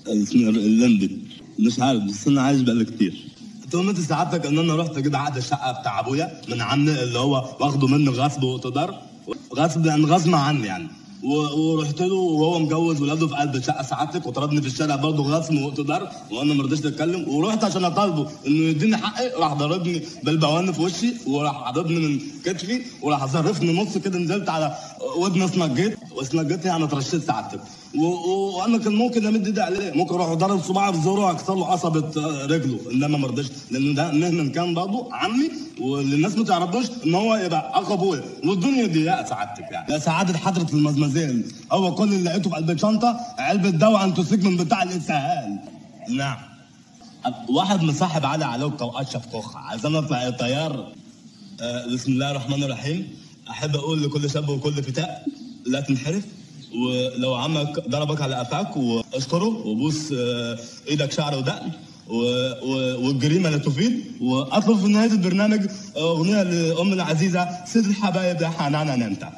اسمه اللندي، مش عارف، بس انا عايش بقالي كتير. تهمت سعادتك ان انا رحت اجيب عقد الشقة بتاع ابويا من عمي اللي هو واخده منه غصب واقتدار، غصب يعني غصب عني يعني، ورحت له وهو مجوز ولاده في قلب الشقة سعادتك، وطردني في الشارع برضه غصب واقتدار، وانا ما رضيتش اتكلم، ورحت عشان اطالبه انه يديني حقي، راح ضربني بالبوان في وشي، وراح ضربني من كتفي، وراح ظرفني نص كده، نزلت على ودني اسنجيت، واسنجيت يعني اترشيت سعادتك، وانا كان ممكن امد ايدي عليه، ممكن اروح اضرب صباعي في زوره واكسر له قصبه رجله، انما ما رضيتش، لان ده مهما كان برضه عمي، واللي الناس ما تعرفوش ان هو يبقى اخو ابويا، والدنيا ضيقه سعادتك يعني. يا سعادة حضره المزمزيل، هو كل اللي لقيته في قلب الشنطة علبة دواء انتوسيك من بتاع الاسهال. نعم. واحد مصاحب علي علوكه واشرف كوخ، عايزين اطلع الطيار. بسم الله الرحمن الرحيم. احب اقول لكل شاب وكل فتاة لا تنحرف، ولو عمك ضربك على قفاك واشكره وبوس ايدك شعر ودقن، والجريمه لا تفيد. واطلب في نهاية البرنامج اغنية لام العزيزة سيد الحبايب يا حنانه نانتا.